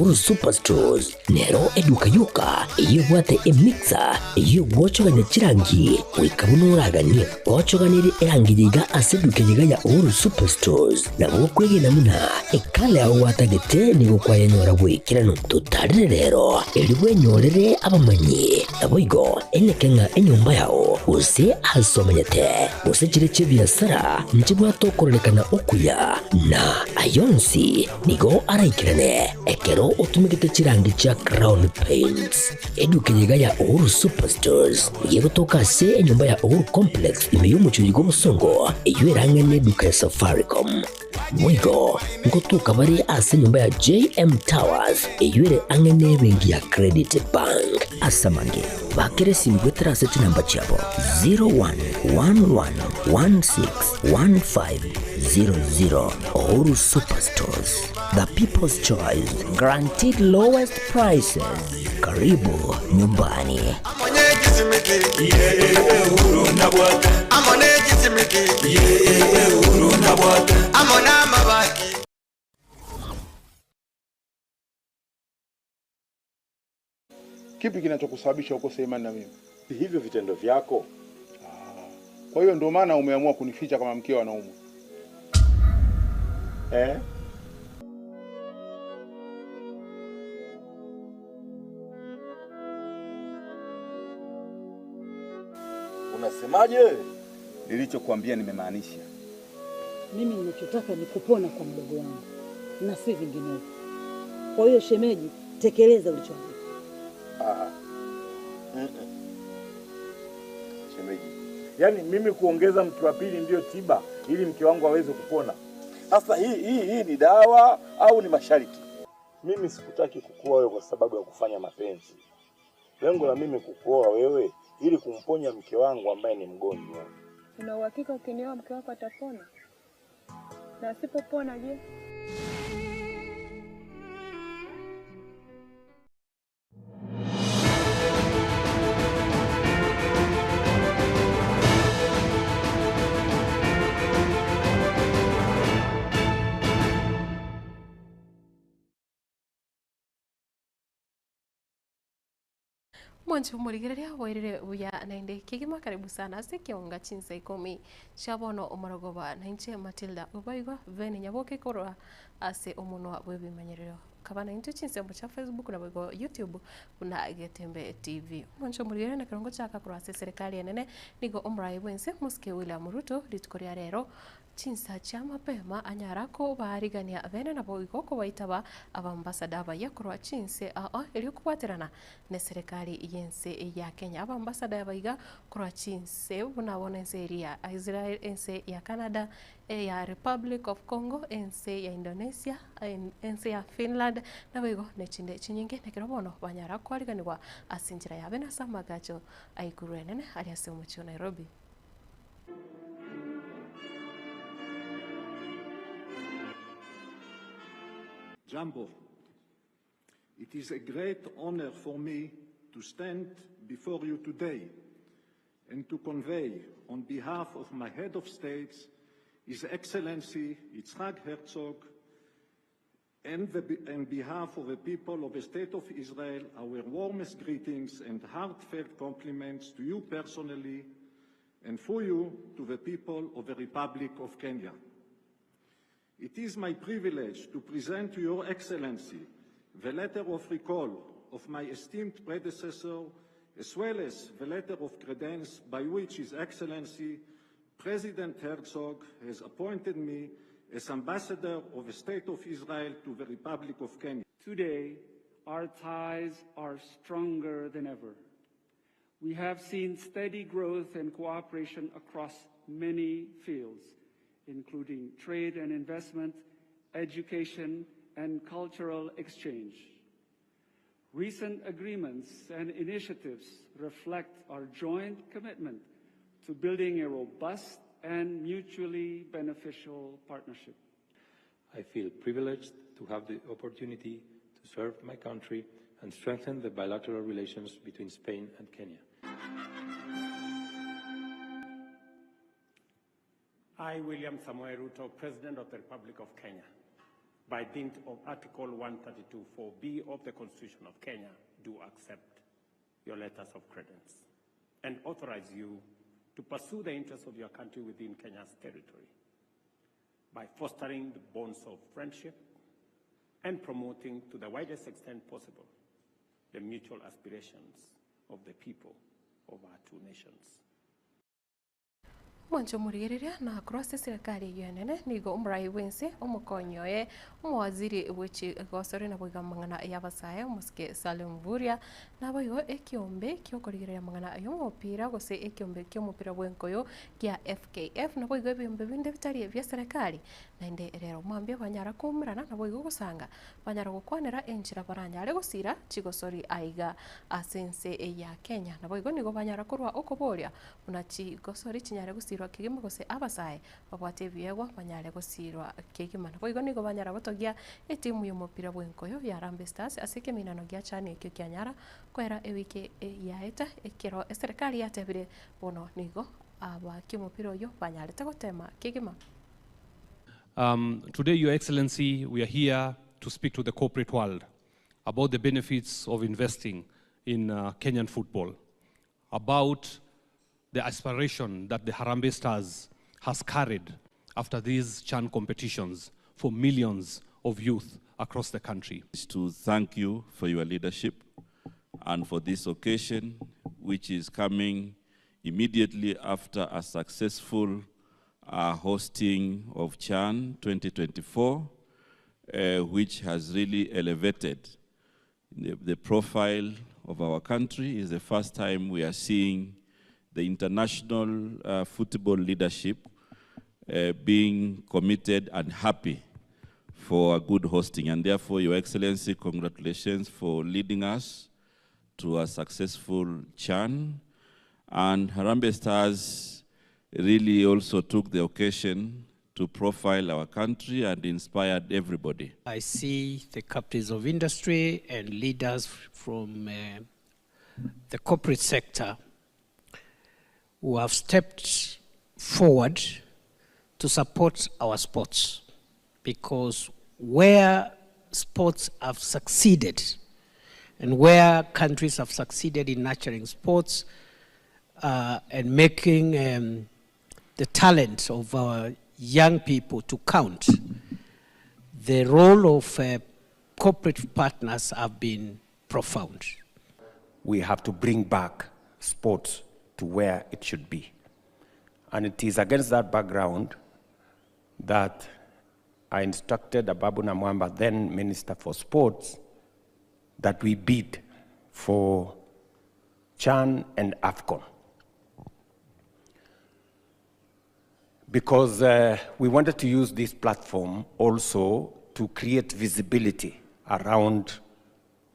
Uhuru Superstores nero eduka yoka eyio ebwate emixer eyio egwochogania chirangi goika buna oraganie. Gwochoganirie erangi eye iga ase eduka eye iga ya Uhuru Superstores nabo okwegena buna ekala yao gwatagete nigo kwayenyora bw'ekeranu. Totarere rero erio bwenyorere abamanyi naboigo eneke ng'a enyomba yao gose ase omenyete gose chire chi'ebiasara nchibwate okororekana okuya na ayonsi Nigo araikerane ekero otumegete chirangi chia Crown Paints. Eduka eye iga ya Uhuru Superstores nigo egotoka ase enyomba ya Uhuru Complex ime y'omochie oyo bw'Obosongo eyio erang'ane eduka ya Safaricom. Boigo ngotoka bare ase enyomba ya JM Towers eyio ere ang'e n'ebenki ya Credit Bank. Ase amange, bakera esimi goetera ase chinamba chiabo 0111161500. Uhuru Superstores, the people's choice, guaranteed lowest prices. Karibu nyumbani. Kipi kinachokusababisha ukose imani na mimi? Hivyo vitendo vyako. Ah, kwa hiyo ndio maana umeamua kunificha kama mkeo anaumwa eh? Unasemaje? Nilichokuambia nimemaanisha. Mimi ninachotaka ni kupona kwa mdogo wangu na si vinginevyo. Kwa hiyo shemeji, tekeleza ulichoambiwa. Ah. Mm -mm. Shemeji, yaani mimi kuongeza mke wa pili ndiyo tiba ili mke wangu aweze kupona? Sasa hii hii hii ni dawa au ni mashariki? Mimi sikutaki kukuoa wewe kwa sababu ya kufanya mapenzi. Lengo la mimi kukuoa wewe ili kumponya mke wangu ambaye ni mgonjwa. Una uhakika ukinioa mke wako atapona? Na asipopona je? Mwanche omorigereria bwairire buya naende kegima karibu sana ase ekeonga chinsa ikomi chia bono omorogoba nainche Matilda Obaigwa Veni Nyaboke korwa ase omonwa bw'ebimanyerero kaba naintwe chinsemo chia Facebook naboigo YouTube buna Getembe TV. Mwanche omorigereria na ekerongo chaka korwa ase eserekari enene nigo omorai bwense Mosike William Ruto rituko ria rero Chinsa chia mapema anyara kobaarigania bene naboigo kobaitaba abambasada abayia korwa chinse ao erio kobwaterana neserekari y'ense ya Kenya. Abambasada aba iga korwa chinse buna bono ense eria ya Israel, ense ya Canada, eya Republic of Congo, ense ya Indonesia, ense ya Finland naboigo nechinde chinyinge nekero bono banyara koariganigwa ase enchera yabe nase amagacho aiguru enene aria ase omochie o Nairobi. Jambo. It is a great honor for me to stand before you today and to convey on behalf of my head of states, His Excellency Yitzhak Herzog, and the, on behalf of the people of the State of Israel, our warmest greetings and heartfelt compliments to you personally and for you to the people of the Republic of Kenya. It is my privilege to present to Your Excellency the letter of recall of my esteemed predecessor, as well as the letter of credence by which His Excellency President Herzog has appointed me as ambassador of the State of Israel to the Republic of Kenya. Today, our ties are stronger than ever. We have seen steady growth and cooperation across many fields, including trade and investment, education, and cultural exchange. Recent agreements and initiatives reflect our joint commitment to building a robust and mutually beneficial partnership. I feel privileged to have the opportunity to serve my country and strengthen the bilateral relations between Spain and Kenya. I, William Samoei Ruto, President of the Republic of Kenya, By dint of Article 132.4b of the Constitution of Kenya, do accept your letters of credence and authorize you to pursue the interests of your country within Kenya's territory by fostering the bonds of friendship and promoting to the widest extent possible the mutual aspirations of the people of our two nations. Omwancho omorigereria na korwa ase eserekari eyio enene nigo omorai bw'ense, omokonyi oye, omowaziri bwe chigosori naboigo amang'ana y'abasae omosike Salim Mvurya, naboigo ekiombe ki'okorigereria amang'ana y'omopira gose ekiombe ki'omopira bw'enkoyo gia FKF naboigo ebiombe binde bitari ebi'eserekari naende rero mambia banyara koumerana naboigo gosanga banyara gokwanera enchera baranyare gosira chigosori aiga ase ense ya Kenya naboigo nigo banyara korwa okoboria Buna chigosori chinyare gosiirwa kegima gose abasae babwate ebiegwa banyare gosiirwa kegima. Naboigo nigo banyara gotogia etimu y'omopira bw'enkoyo ya Harambee Stars ase ekeminano gia CHAN ekio kianyara koera ewiki yaeta ekero eserekari yatebire bono nigo abaaki omopira oyio banyarete gotema kegima. Today, Your Excellency, we are here to speak to the corporate world about the benefits of investing in Kenyan football, about the aspiration that the Harambee Stars has carried after these CHAN competitions for millions of youth across the country. To thank you for your leadership and for this occasion, which is coming immediately after a successful hosting of CHAN 2024, which has really elevated the profile of our country. It's the first time we are seeing the international football leadership being committed and happy for a good hosting. And therefore, Your Excellency, congratulations for leading us to a successful CHAN. And Harambee Stars really also took the occasion to profile our country and inspired everybody. I see the captains of industry and leaders from the corporate sector who have stepped forward to support our sports, because where sports have succeeded and where countries have succeeded in nurturing sports and making the talent of our young people to count, the role of corporate partners have been profound. We have to bring back sports to where it should be. And it is against that background that I instructed Ababu Namwamba, then Minister for Sports, that we bid for CHAN and AFCON. Because we wanted to use this platform also to create visibility around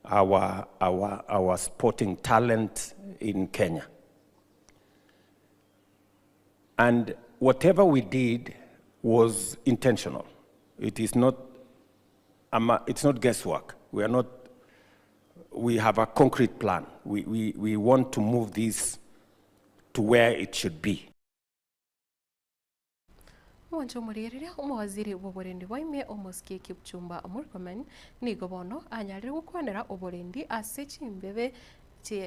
our sporting talent in Kenya. And whatever we did was intentional. It is not, it's not guesswork. We are not, we have a concrete plan. We want to move this to where it should be. Omwancho omorigereria, omowaziri bw'oborendi bwa ime omosike Kipchumba Murkomen nigo bono anyarire gokwanera oborendi ase chimbebe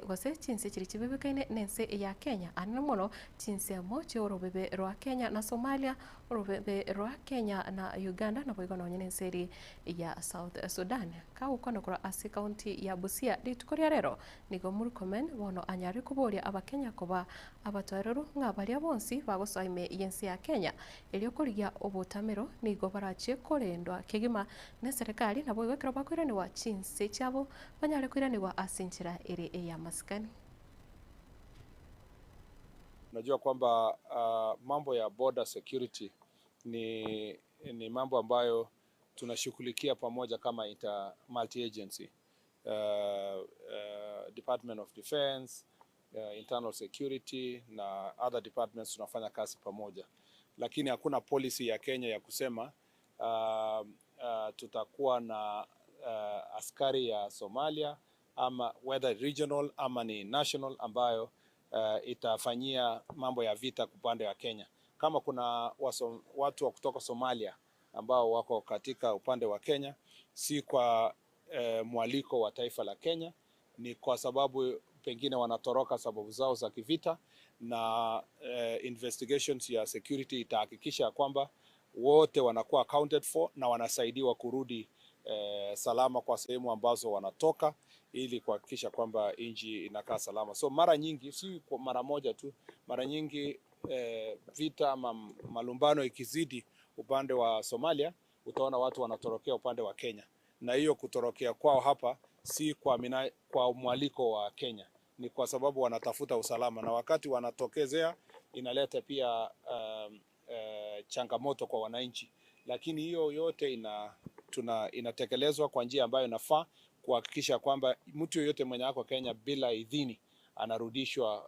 gose chinse chiri chibebekaine nense ya Kenya anene mono chinsemo chi'orobebe rwa Kenya na Somalia, orobebe rwa Kenya na Uganda naboigo nonye nense eri ya South Sudan. Kagokwana korwa ase kaunti ya Busia rituko ria rero nigo Murkomen bono anyarire koboria abakenya koba abatoereru ng'a baria bonsi bagosoa ime y'ense ya Kenya erio korigia obotamero nigo barachie korendwa kegima na serikali naboigo ekero bakoiraniwa chinse chiabo banyare koiraniwa ase enchera ere ya masikani. Unajua kwamba mambo ya border security ni mambo ambayo tunashughulikia pamoja kama inter multi agency, Department of Defense, Internal Security na other departments tunafanya kazi pamoja. Lakini hakuna policy ya Kenya ya kusema tutakuwa na askari ya Somalia ama whether regional ama ni national ambayo itafanyia mambo ya vita upande wa Kenya. Kama kuna watu wa kutoka Somalia ambao wako katika upande wa Kenya, si kwa eh, mwaliko wa taifa la Kenya, ni kwa sababu pengine wanatoroka sababu zao za kivita, na eh, investigations ya security itahakikisha kwamba wote wanakuwa accounted for na wanasaidiwa kurudi eh, salama kwa sehemu ambazo wanatoka ili kuhakikisha kwamba nchi inakaa salama. So mara nyingi, si kwa mara moja tu, mara nyingi eh, vita ama malumbano ikizidi upande wa Somalia, utaona watu wanatorokea upande wa Kenya, na hiyo kutorokea kwao hapa si kwa, mina, kwa mwaliko wa Kenya, ni kwa sababu wanatafuta usalama, na wakati wanatokezea inaleta pia um, uh, changamoto kwa wananchi, lakini hiyo yote ina, tuna, inatekelezwa kwa njia ambayo inafaa kuhakikisha kwamba mtu yoyote mwenye ako Kenya bila idhini anarudishwa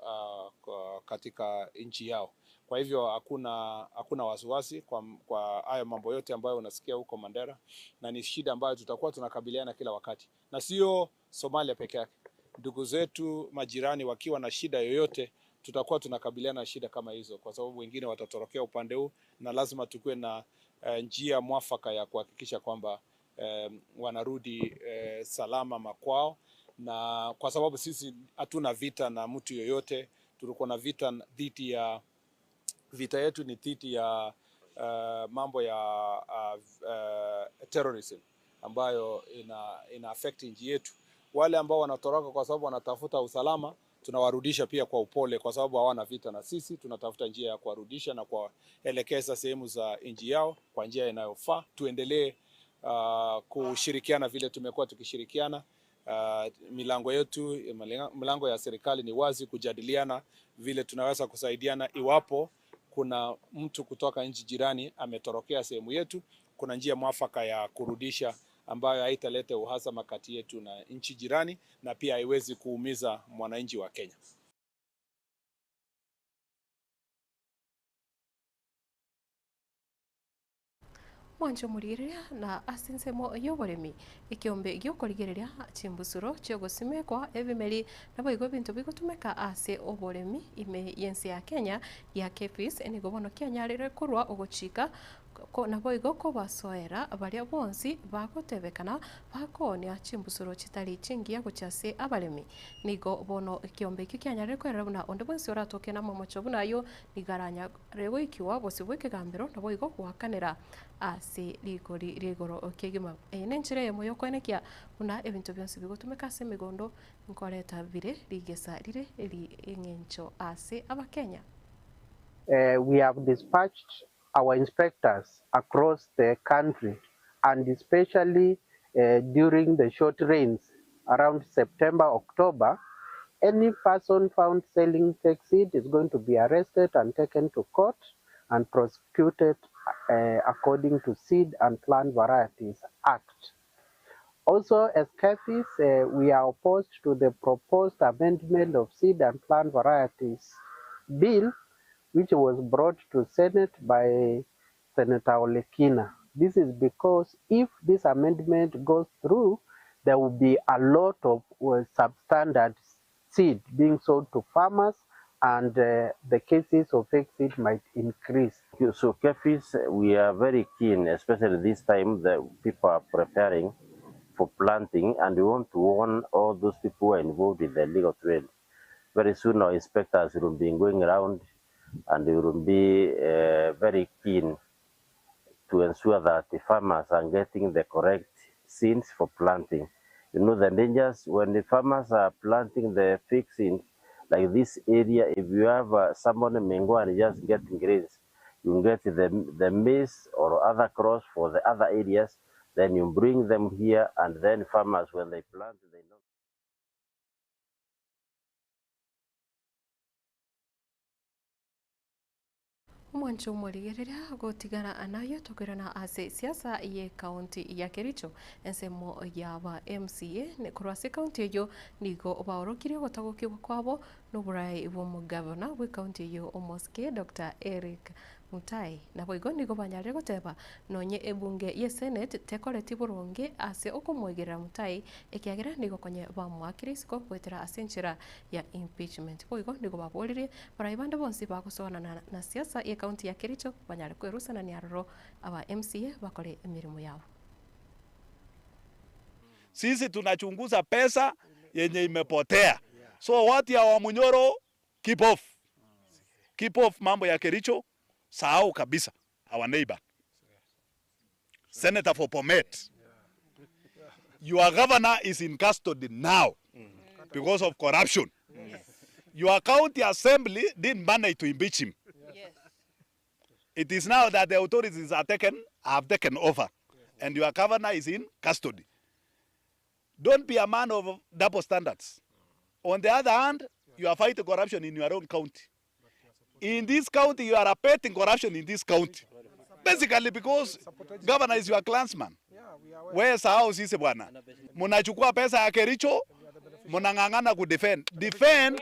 uh, katika nchi yao. Kwa hivyo hakuna hakuna wasiwasi kwa, kwa hayo mambo yote ambayo unasikia huko Mandera, na ni shida ambayo tutakuwa tunakabiliana kila wakati, na sio Somalia peke yake. Ndugu zetu majirani wakiwa na shida yoyote, tutakuwa tunakabiliana na shida kama hizo, kwa sababu wengine watatorokea upande huu, na lazima tukuwe na eh, njia mwafaka ya kuhakikisha kwamba eh, wanarudi eh, salama makwao, na kwa sababu sisi hatuna vita na mtu yoyote, tulikuwa na vita dhidi ya vita yetu ni dhidi ya uh, mambo ya uh, uh, terrorism ambayo ina, ina affect nchi yetu. Wale ambao wanatoroka kwa sababu wanatafuta usalama tunawarudisha pia kwa upole, kwa sababu hawana vita na sisi. Tunatafuta njia ya kuwarudisha na kuwaelekeza sehemu za nchi yao kwa njia inayofaa. Tuendelee uh, kushirikiana vile tumekuwa tukishirikiana. Uh, milango yetu, milango ya serikali ni wazi kujadiliana vile tunaweza kusaidiana iwapo kuna mtu kutoka nchi jirani ametorokea sehemu yetu, kuna njia mwafaka ya kurudisha ambayo haitaleta uhasama kati yetu na nchi jirani na pia haiwezi kuumiza mwananchi wa Kenya. Mwancho murigereria na ase ensemo ya oboremi ekiombe giokorigereria chimbusuro chiogosimekwa ebimeri nabo igo ebinto bigotumeka ase oboremi ime yense ya Kenya ya KEPHIS nigo bono kianyarire korwa ogochika nabo igo kobasoera baria bonsi bagotebekana bakonia chimbusuro chitari chingiya gochia ase abaremi nigo bono ekiombe ekio kianyarire kwerera buna onde bwensi oratoke na amamocho buna ayo nigo aranyare goikiwa bosio bwa ekegambero nabo igo goakanera ase rigori rigoro kegima eye na enchera eyemo ya okoenekia buna ebinto bionsi bigotumeka ase emigondo nkoreta bire rigesa rire eri eng'encho ase abakenya. We have dispatched our inspectors across the country and especially during the short rains around September, October, any person found selling fake seed is going to be arrested and taken to court and prosecuted according to Seed and Plant Varieties Act. Also, as KEPHIS, we are opposed to the proposed amendment of Seed and Plant Varieties Bill, which was brought to Senate by Senator Olekina. This is because if this amendment goes through, there will be a lot of substandard seed being sold to farmers, and the cases of fake seed might increase. So KEPHIS, we are very keen, especially this time that people are preparing for planting, and we want to warn all those people who are involved in the illegal trade. Very soon our inspectors will be going around and we will be very keen to ensure that the farmers are getting the correct seeds for planting. You know the dangers when the farmers are planting the fake seeds, like this area, if you have someone in Mengo and just getting grains, you get the maize or other crops for the other areas, then you bring them here, and then farmers, when they plant, they know. Omwancho omorigereria gotigana anayo tokoirana ase siasa ye county ya Kericho ensemo ya ba MCA korwa ase county eyo nigo baorokirie ogotagokigwa kwabo noborai bwa omogavana bwa county eyo omosike Dr. Eric Mutai. Naboigo nigo banyarire goteba nonye ebunge ye Senate tekoreti boronge ase okomoegerera Mutai ekiagera nigo konye bamoakire isiko goetera ase enchera ya impeachment. Boigo nigo baboririe barai bande bonsi bagosoanana na siasa ye county ya Kericho banyare kwerusanania aroro aba MCA bakore emeremo yabo. Sisi tunachunguza pesa yenye imepotea. So watu ya Wamunyoro keep off. Keep off mambo ya Kericho, sahau kabisa our neighbor. Senator for Bomet. Your governor is in custody now because of corruption. Your county assembly didn't manage to impeach him. It is now that the authorities are taken, have taken over and your governor is in custody. Don't be a man of double standards. On the other hand, you are fighting corruption in your own county. In this county, you are abetting corruption in this county. Basically because governor is your clansman. Wewe sahau sisi bwana. Mnachukua pesa ya Kericho, mnang'ang'ana kudefend. Defend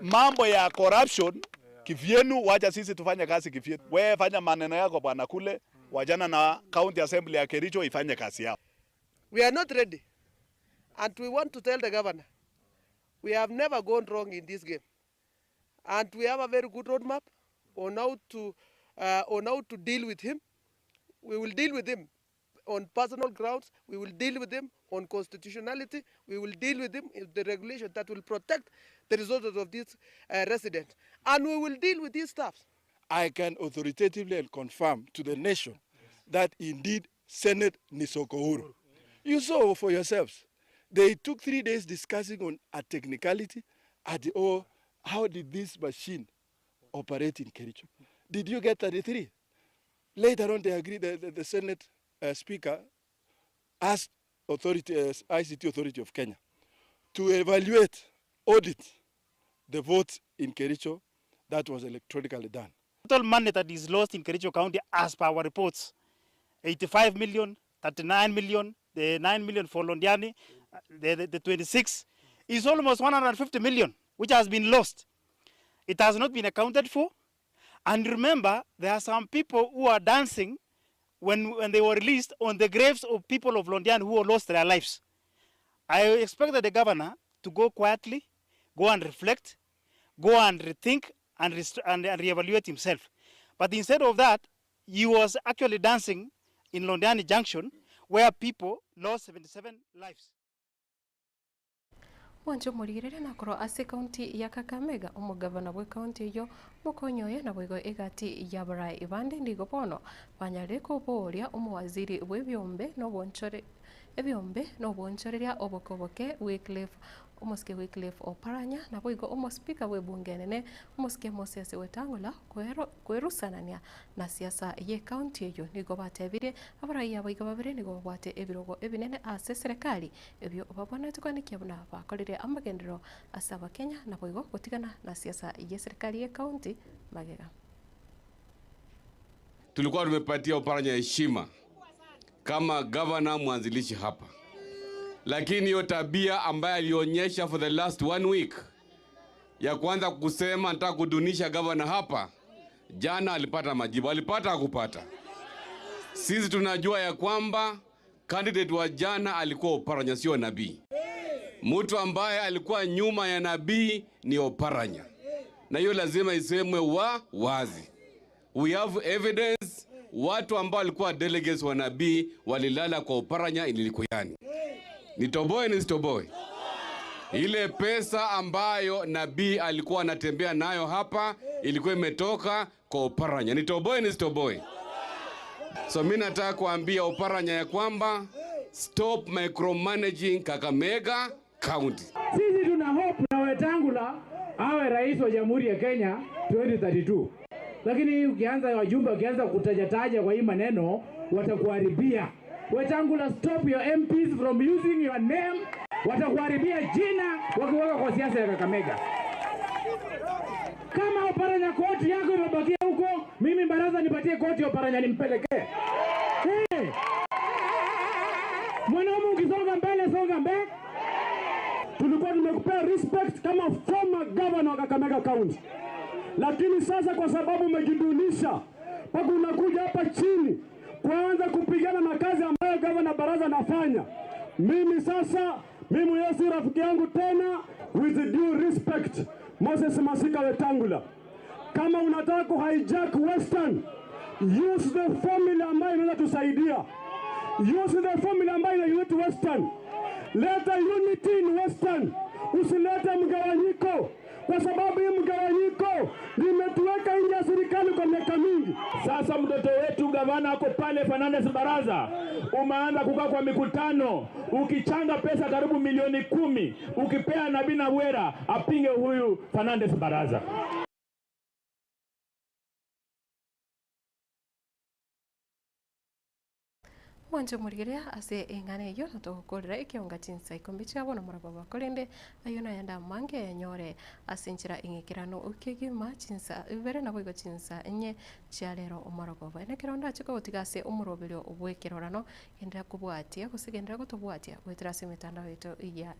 mambo ya corruption kivyenu, wacha sisi tufanye kazi kivyetu. Wewe fanya maneno yako bwana kule, wachana na county assembly ya Kericho ifanye kazi yao. We are not ready. And we want to tell the governor, we have never gone wrong in this game. And we have a very good roadmap on how to, on how to deal with him. We will deal with him on personal grounds. We will deal with him on constitutionality. We will deal with him in the regulation that will protect the resources of these residents. And we will deal with these staffs. I can authoritatively confirm to the nation that indeed Senate ni soko huru. You saw for yourselves. They took 3 days discussing on a technicality at the, oh, how did this machine operate in Kericho? Did you get 33? Later on, they agreed, the Senate Speaker asked ICT Authority of Kenya to evaluate, audit the votes in Kericho that was electronically done. Total money that is lost in Kericho County as per our reports, 85 million, 39 million, the 9 million for Londiani, the 26, is almost 150 million, which has been lost. It has not been accounted for. And remember, there are some people who are dancing when they were released on the graves of people of Londiani who lost their lives. I expected the governor to go quietly, go and reflect, go and rethink and reevaluate himself. But instead of that, he was actually dancing in Londiani Junction, where people lost 77 lives. Mwancho morigerere nakorwo ase kaunti ya Kakamega omogavana bwe kaunti eyo mokonyoye naboigo egati ya barai ibande nigo bono banyarire koboria omowaziri bw'ebyombe n'obonchore ebyombe n'obonchoreria obokoboke Wycliffe omosike Wycliffe Oparanya naboigo omospika bw'ebunge enene omosike Moses Wetangula kwerusanania na siasa ye kaunti eyo nigo batebire abarai abaiga babere nigo babwate ebirogo ebinene ase serikali ebyo babonete kwanikia buna bakorire amagendero ase abakenya naboigo gotigana na siasa ye serikali ye kaunti magega. Tulikuwa tumepatia Oparanya heshima kama governor mwanzilishi hapa, lakini hiyo tabia ambayo alionyesha for the last 1 week ya kuanza kusema nataka kudunisha governor hapa, jana alipata majibu. Alipata hakupata? Sisi tunajua ya kwamba candidate wa jana alikuwa Oparanya, sio Nabii. Mtu ambaye alikuwa nyuma ya Nabii ni Oparanya, na hiyo lazima isemwe wazi. We have evidence. Watu ambao walikuwa delegates wa Nabii walilala kwa Oparanya Likuyani. Nitoboe nisitoboe? Ile pesa ambayo Nabii alikuwa anatembea nayo hapa ilikuwa imetoka kwa Oparanya. Nitoboe nisitoboe? So mimi nataka kuambia Oparanya ya kwamba stop micromanaging Kakamega County. Sisi tuna hope na Wetangula awe rais wa Jamhuri ya Kenya 2032. Lakini ukianza wajumbe wakianza kutajataja kwa hii maneno watakuharibia. Wetangula, stop your MPs from using your name. Watakuharibia jina wakiweka kwa siasa ya Kakamega. Kama Oparanya koti yako imebakia huko, mimi baraza nipatie koti Oparanya nimpelekee. Hey! Mwanaume ukisonga mbele, songa mbele. Tulikuwa tumekupea respect kama former governor wa Kakamega County. Lakini sasa kwa sababu umejidunisha, mpaka unakuja hapa chini kuanza kupigana na kazi ambayo gavana Baraza anafanya. Mimi sasa, mimi huyo si rafiki yangu tena. With due respect, Moses Masika Wetangula, kama unataka kuhijack Western, use the formula ambayo inaweza tusaidia. Use the formula ambayo ina unite Western. Leta unity in Western, usilete mgawanyiko, kwa sababu hii mgawanyiko limetuweka nje ya serikali kwa miaka mingi. Sasa mtoto wetu gavana ako pale Fernandes Baraza, umeanza kukaa kwa mikutano ukichanga pesa karibu milioni 10 ukipea Nabii Nabwera apinge huyu Fernandes Baraza. Mwanche omorigereria ase eng'ana eyio na togokorera ekeonga chinsa ikomi chia bono morogoba, korende ayio nayande amange yanyore ase enchera eng'ekerano kegima chinsa ibere naboigo chinsa inye chia rero omorogoba. Ekero ndache kogotiga ase omoroberio bw'ekerorano, genderera kobwatia gose genderera gotobwatia goetera ase emetandao yaito ya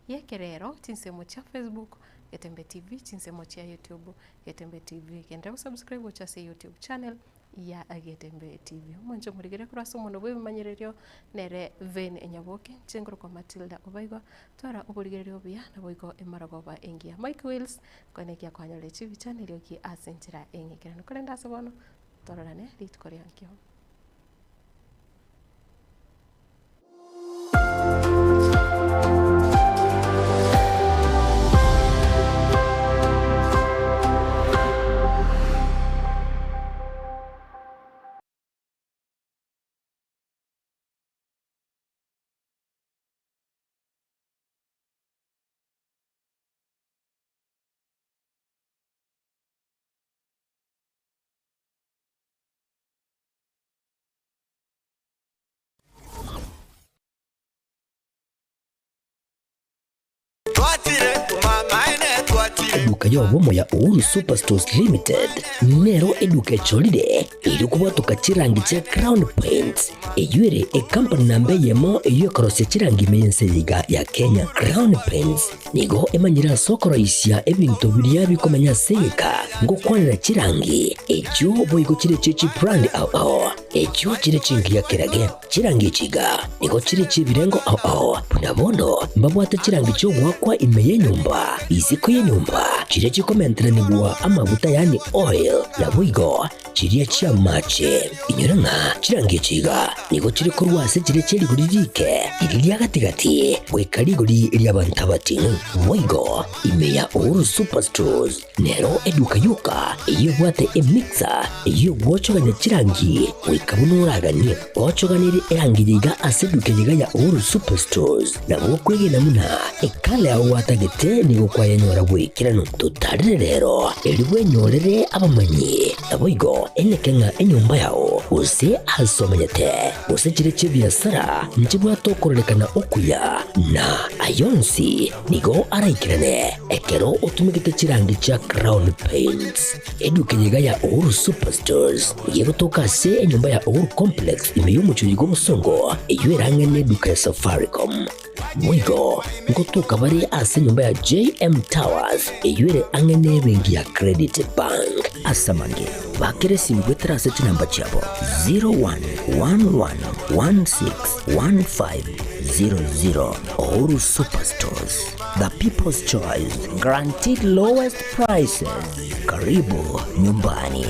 y'ekerero, chinsemo chia Facebook, Getembe TV, chinsemo chia YouTube, Getembe TV. Genderera gosubscribe gocha ase YouTube channel ya Getembe TV. Omwanche omorigere korwa ase omonwa bw'ebimanyererio nere Vane Nyaboke, inche nkorokwa Matilda Obaigwa, twara oborigereria obuya naboigo emarogoba engiya. Mike Wills, nkoenekia kwanyorire chibicha na eriogi ase enchera eng'ekeranu. Korende ase bono, tororane rituko ria nkio. Eduka y'obomo ya Uhuru Superstores Limited nero eduka echorire erio kobwatoka chirangi chia Crown Paints eyio ere ekampani namba eyemo eyio ekorosia chirangi ime y'ense eye iga ya Kenya. Crown Paints nigo emanyire ase okoroisia ebinto biria bikomenya ase egeka ngokwanera chirangi echio boigo chire chie chibrand ao ao echio chire chingiya kerage. Chirangi echi iga nigo chire chi'ebirengo ao ao, buna bono mbabwate chirangi chi'ogoakwa ime y'enyomba, isiko y'enyomba, chiria chikomenteranigwa amaguta yaani oil, naboigo chiria chi'amache. Inyora ng'a chirangi echi iga nigo chire korwa ase chiria chie rigori riike, riria ria gati-gati, goika rigori ri'abanto abating'u. Boigo ime ya Uhuru Superstores Nero eduka yoka eyio ebwate emixer eyio egwochogania chirangi goika buna oraganie. Ochoganirie erangi yaiga ase eduka eyeiga ya Uhuru Superstores nabo okwegena buna ekala yao gwatagete nigo kwayenyora bw'ekeranu. Totarere rero erio bwenyorere abamanyi naboigo eneke ng'a enyomba yao gose ase omenyete gose chire chi'ebiasara nchibwate okororekana okuya na ayonsi Nigo araikerane ekero otumegete chirangi chia Crown Paints. Eduka eye iga ya Uhuru Superstores nigo egotoka ase enyomba ya Uhuru Complex ime y'omochie oyo bw'obosongo eyio erang'ane eduka ya Safaricom. Boigo ngotoka bare ase enyomba ya JM Towers eyio ere ang'e n'ebenki ya Credit Bank. Ase amange, bakera esimi goetera ase chinamba chiabo 0111161500. Uhuru Superstores, the people's choice, guaranteed lowest prices. Karibu nyumbani.